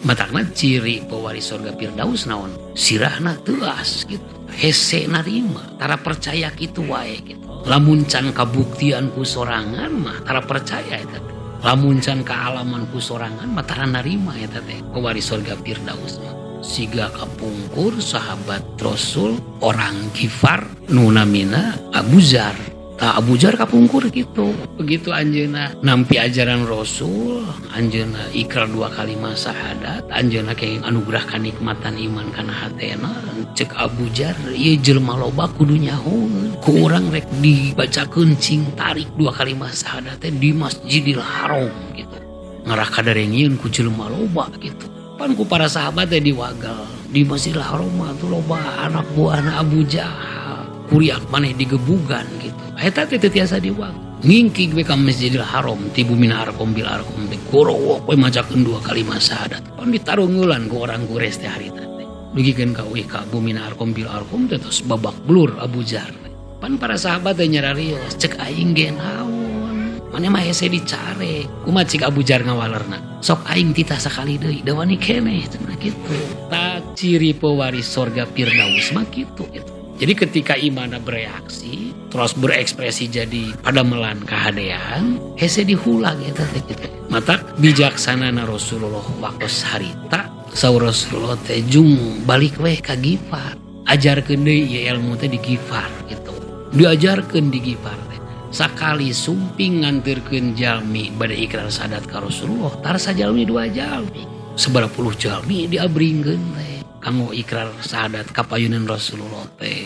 Matakna ciri pewaris surga Firdaus naon? Sirahna teuas gitu. Hese narima, tara percaya kitu wae gitu. Lamun can kabuktian ku sorangan mah tara percaya eta teh. Lamun can kaalaman ku sorangan mah tara narima eta teh pewaris surga Firdaus mah. Siga kapungkur sahabat Rasul orang Gifar nu namina Abu Zar. Tah, Abu Zar kapungkur gitu. Begitu anjeunna nampi ajaran Rasul, anjeunna ikrar dua kalimat syahadat, anjeunna kenging anugerah kanikmatan iman kana hatena. Cek Abu Zar, ieu jelema loba kudu nyahoeun. Ku urang rek dibacakeun cing tarik dua kalimat syahadat teh di Masjidil Haram gitu. Ngarah kadarengieun ku jelema loba gitu. Pan ku para sahabat teh diwagal di Masjidil Haram mah tuh loba anak buahna Abu Jahal. Kuriak maneh digebugan gitu. Eta teh teu tiasa diwag. Ngingkig we ka Masjidil Haram ti bumina Arqam bil Arqam teh gorowok we macakeun dua kalimat syahadat. Pan ditarungeulan ku orang Quraisy teh harita teh. Dugikeun ka uih ka bumina Arqam bil Arqam teh tos babak belur Abu Zar. Pan para sahabat teh nyararios, cek aing ge naon. Maneh mah hese dicare. Kumaha cik Abu Zar ngawalerna? Sok aing titah sakali deui, da wani keneh cenah kitu. Tah, ciri pewaris sorga Firdaus mah kitu gitu. Jadi ketika imana bereaksi, terus berekspresi jadi padamelan kahadean, hese dihulag eta teh kitu. Matak bijaksana Rasulullah waktu harita, saur Rasulullah teh jung balik weh ka Gifar. Ajarkeun deui ieu ilmu teh di Gifar gitu. Diajarkeun di Gifar teh. Sakali sumping nganterkeun jalmi bade ikrar syahadat ka Rasulullah, tar sajalmi dua jalmi. Sabaraha puluh jalmi diabringkeun teh kanggo ikrar syahadat kapayunan Rasulullah teh.